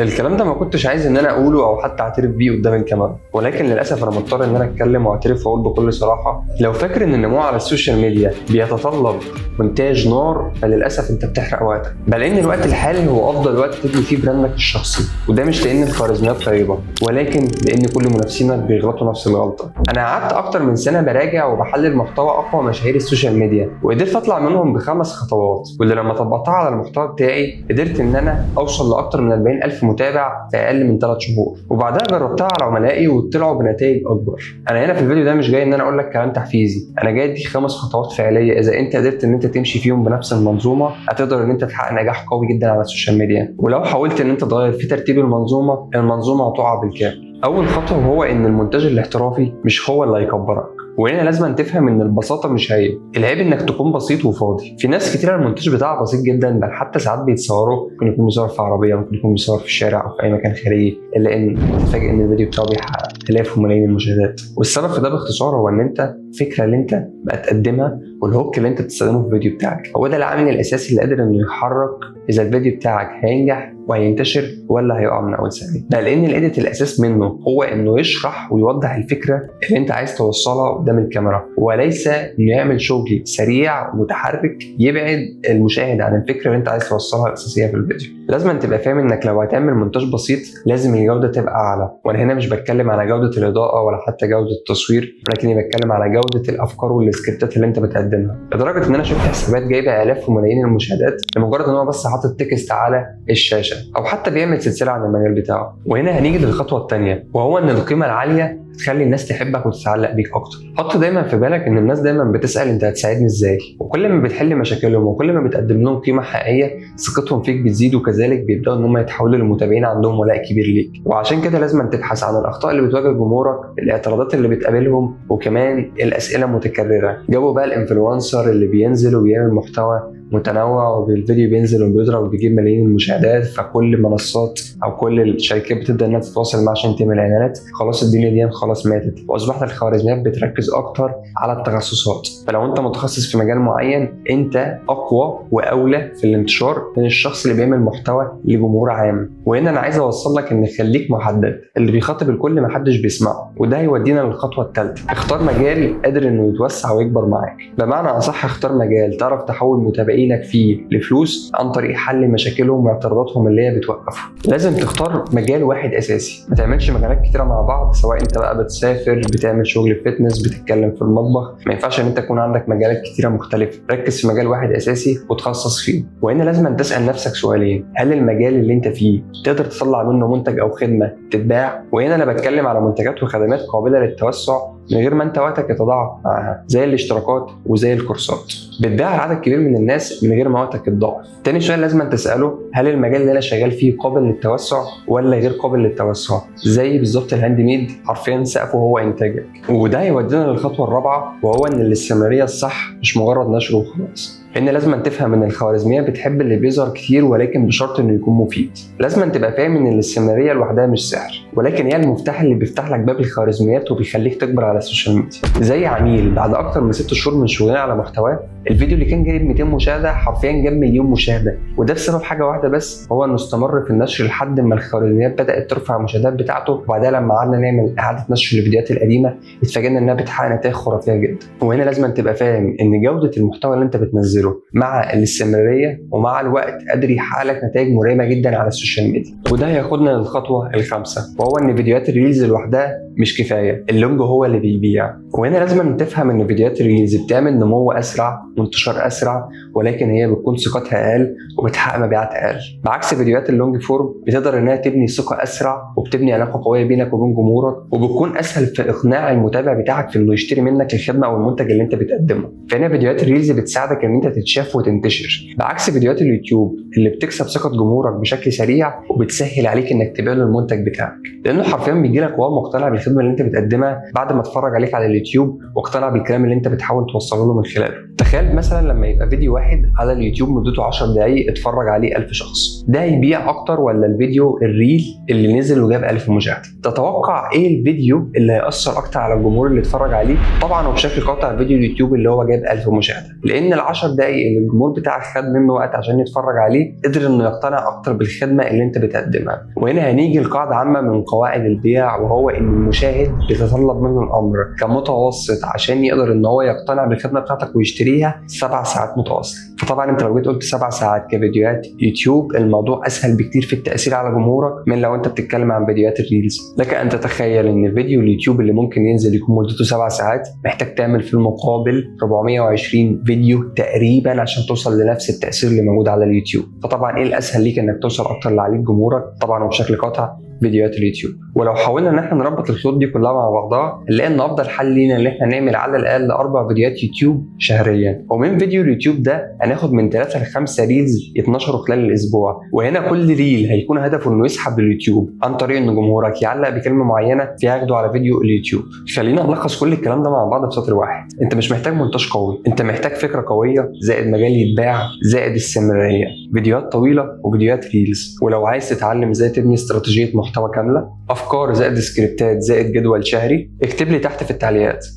الكلام ده ما كنتش عايز ان انا اقوله او حتى اعترف بيه قدام الكاميرا، ولكن للاسف انا مضطر ان انا اتكلم واعترف واقول بكل صراحة. لو فاكر ان النمو على ال social media بيتطلب مونتاج نار، فللاسف انت بتحرق وقتك. بل ان الوقت الحالي هو افضل وقت تبني فيه brand ك الشخصي، وده مش لان الخوارزميات طيبة، ولكن لان كل منافسينك بيغلطوا نفس الغلطة. انا قعدت اكتر من سنة براجع وبحلل محتوى اقوى مشاهير ال social media، وقدرت اطلع منهم بخمس خطوات، واللي لما طبقتها على المحتوى بتاعي قدرت ان انا اوصل لاكتر من 40,000 متابع في اقل من 3 شهور. وبعدها جربتها على عملائي وطلعوا بنتائج اكبر. انا هنا في الفيديو ده مش جاي ان انا اقول لك كلام تحفيزي، انا جاي اديك 5 خطوات فعليه اذا انت قدرت ان انت تمشي فيهم بنفس المنظومة هتقدر ان انت تحقق نجاح قوي جدا على ال social media. ولو حاولت ان انت تغير في ترتيب المنظومة، المنظومة هتقع بالكامل. اول خطوة هو ان المونتاج الاحترافي مش هو اللي هيكبرك، وهنا لازم تفهم ان البساطة مش عيب، العيب انك تكون بسيط وفاضي. في ناس كتير المونتاج بتاعها بسيط جدا، بل حتى ساعات بيتصوروا، ممكن يكون بيصور في عربية، ممكن يكون بيصور في الشارع او في اي مكان خارجي، الا ان تتفاجئ ان الفيديو بتاعه بيحقق الاف وملايين المشاهدات. والسبب في ده باختصار هو ان انت الفكرة اللي انت بقى تقدمها وال hook اللي انت بتستخدمه في الفيديو بتاعك هو ده العامل الاساسي اللي قادر انه يحرك اذا الفيديو بتاعك هينجح وهينتشر ولا هيقع من اول ثانية. ده لان ال edit الاساس منه هو انه يشرح ويوضح الفكرة اللي انت عايز توصلها قدام الكاميرا، وليس انه يعمل شغل سريع ومتحرك يبعد المشاهد عن الفكرة اللي انت عايز توصلها الاساسية في الفيديو. لازم تبقى فاهم انك لو هتعمل مونتاج بسيط لازم الجودة تبقى اعلى، وانا هنا مش بتكلم على جوده الاضاءة ولا حتى جوده التصوير، ولكني بتكلم على جوده الافكار والسكريبتات اللي انت بتقدمها. لدرجة ان انا شفت حسابات جايبه الاف وملايين المشاهدات لمجرد ان هو بس حاطط text على الشاشة او حتى بيعمل سلسلة عن المجال بتاعه. وهنا هنيجي للخطوة الثانية، وهو ان القيمة العالية تخلي الناس تحبك وتتعلق بيك اكتر. حط دايما في بالك ان الناس دايما بتسال انت هتساعدني ازاي، وكل ما بتحل مشاكلهم وكل ما بتقدم لهم قيمة حقيقية ثقتهم فيك بتزيد، وكذلك بيبداوا ان هم يتحولوا لمتابعين عندهم ولاء كبير ليك. وعشان كده لازم تبحث عن الاخطاء اللي بتواجه جمهورك، الاعتراضات اللي بتقابلهم، وكمان الاسئلة المتكررة. جو بقى ال influencer اللي بينزل وبيعمل محتوى متنوع وبالفيديو بينزل وبيضرب وبيجيب ملايين المشاهدات، فكل منصات او كل الشركات بتبدا انها تتواصل معاه عشان تعمل اعلانات. خلاص الدنيا دي خلاص ماتت، واصبحت الخوارزميات بتركز اكتر على التخصصات. فلو انت متخصص في مجال معين انت اقوى واولى في الانتشار من الشخص اللي بيعمل محتوى لجمهور عام. وهنا انا عايز اوصل لك ان خليك محدد، اللي بيخاطب الكل محدش بيسمعه. وده هيودينا للخطوة الثالثة، اختار مجال قادر انه يتوسع ويكبر معاك. بمعنى اصح اختار مجال تعرف تحول متابعينك فيه لفلوس عن طريق حل مشاكلهم واعتراضاتهم اللي هي بتوقفهم. لازم تختار مجال واحد اساسي، ما تعملش مجالات كتيرة مع بعض، سواء انت بقى بتسافر، بتعمل شغل fitness، بتتكلم في المطبخ. ما ينفعش ان انت تكون عندك مجالات كتيرة مختلفة. ركز في مجال واحد اساسي وتخصص فيه. وهنا لازم تسال نفسك سؤالين: هل المجال اللي انت فيه تقدر تطلع منه منتج او خدمة تتباع؟ وهنا انا بتكلم على منتجات وخدمات قابله للتوسع من غير ما انت وقتك يتضاعف معاها، زي الاشتراكات وزي الكورسات بتبيع لعدد كبير من الناس من غير ما وقتك يتضاعف. تاني سؤال لازم تساله: هل المجال اللي انا شغال فيه قابل للتوسع ولا غير قابل للتوسع؟ زي بالظبط ال handmade، حرفيا سقفه هو انتاجك. وده هيودينا للخطوة الرابعة، وهو ان الاستمرارية الصح مش مجرد نشر وخلاص. لان لازم تفهم ان الخوارزمية بتحب اللي بيظهر كتير، ولكن بشرط انه يكون مفيد. لازم تبقى فاهم ان الاستمرارية لوحدها مش سحر، ولكن هي المفتاح اللي بيفتح لك باب الخوارزميات وبيخليك تكبر على ال social media. زي عميل بعد اكتر من 6 شهور من شغلنا على محتواه، الفيديو اللي كان جايب 200 مشاهده حرفيا جاب مليون مشاهده، وده بسبب حاجة واحدة بس، هو انه استمر في النشر لحد ما الخوارزميات بدات ترفع المشاهدات بتاعته. وبعدها لما قعدنا نعمل اعاده نشر للفيديوهات القديمة اتفاجئنا انها بتحقق نتائج خرافية جدا. وهنا لازم تبقى فاهم ان جوده المحتوى اللي انت بتنزله مع الاستمرارية ومع الوقت قادر يحقق لك نتائج مرعبة جدا على ال social media. وده هياخدنا للخطوة الخامسة، وهو ان فيديوهات ال reels لوحدها مش كفاية، ال long هو اللي بيبيع. وهنا لازم تفهم ان فيديوهات ال reels بتعمل نمو اسرع وانتشار اسرع، ولكن هي بتكون ثقتها اقل وبتحقق مبيعات اقل. بعكس فيديوهات ال long form بتقدر انها تبني ثقة اسرع وبتبني علاقة قوية بينك وبين جمهورك، وبتكون اسهل في اقناع المتابع بتاعك في انه يشتري منك الخدمة او المنتج اللي انت بتقدمه. فهنا فيديوهات ال reels بتساعدك ان انت تتشاف وتنتشر، بعكس فيديوهات اليوتيوب اللي بتكسب ثقة جمهورك بشكل سريع وبتسهل عليك انك تبيع له المنتج بتاعك، لانه حرفيا بيجي لك وهو مقتنع بالخدمة اللي انت بتقدمها بعد ما اتفرج عليك على اليوتيوب واقتنع بالكلام اللي انت بتحاول توصله له من خلاله. تخيل تخيل مثلا لما يبقى فيديو واحد على اليوتيوب مدته 10 دقائق اتفرج عليه 1000 شخص، ده هيبيع اكتر ولا الفيديو ال reel اللي نزل وجاب 1000 مشاهده؟ تتوقع ايه الفيديو اللي هيأثر اكتر على الجمهور اللي اتفرج عليه؟ طبعا وبشكل قاطع فيديو اليوتيوب اللي هو جاب 1000 مشاهده، لان ال10 دقائق اللي الجمهور بتاعك خد منه وقت عشان يتفرج عليه قدر انه يقتنع اكتر بالخدمة اللي انت بتقدمها. وهنا هنيجي لقاعدة عامة من قواعد البيع، وهو ان المشاهد بيتطلب منه الامر كمتوسط عشان يقدر ان هو يقتنع بالخدمة بتاعتك ويشتريها 7 ساعات متواصلة. فطبعا انت لو جيت قلت 7 ساعات كفيديوهات يوتيوب، الموضوع اسهل بكتير في التاثير على جمهورك من لو انت بتتكلم عن فيديوهات ال reels. لك ان تتخيل ان فيديو اليوتيوب اللي ممكن ينزل يكون مدته 7 ساعات محتاج تعمل في المقابل 420 فيديو تقريبا عشان توصل لنفس التاثير اللي موجود على اليوتيوب. فطبعا ايه الاسهل ليك انك توصل اكتر لعليك جمهورك؟ طبعا وبشكل قاطع فيديوهات اليوتيوب. ولو حاولنا ان احنا نربط الخيوط دي كلها مع بعضها نلاقي ان افضل حل لينا ان احنا نعمل على الاقل 4 فيديوهات يوتيوب شهريا، ومن فيديو اليوتيوب ده هناخد من 3 ل 5 reels يتنشروا خلال الاسبوع. وهنا كل reel هيكون هدفه انه يسحب اليوتيوب عن طريق ان جمهورك يعلق بكلمه معينة فياخده على فيديو اليوتيوب. خلينا نلخص كل الكلام ده مع بعض في سطر واحد: انت مش محتاج مونتاج قوي، انت محتاج فكرة قوية زائد مجال يتباع زائد استمرارية، فيديوهات طويلة وفيديوهات reels. ولو عايز تتعلم ازاي تبني استراتيجية محتوى كاملة، افكار زائد سكريبتات زائد جدول شهري، اكتب لي تحت في التعليقات.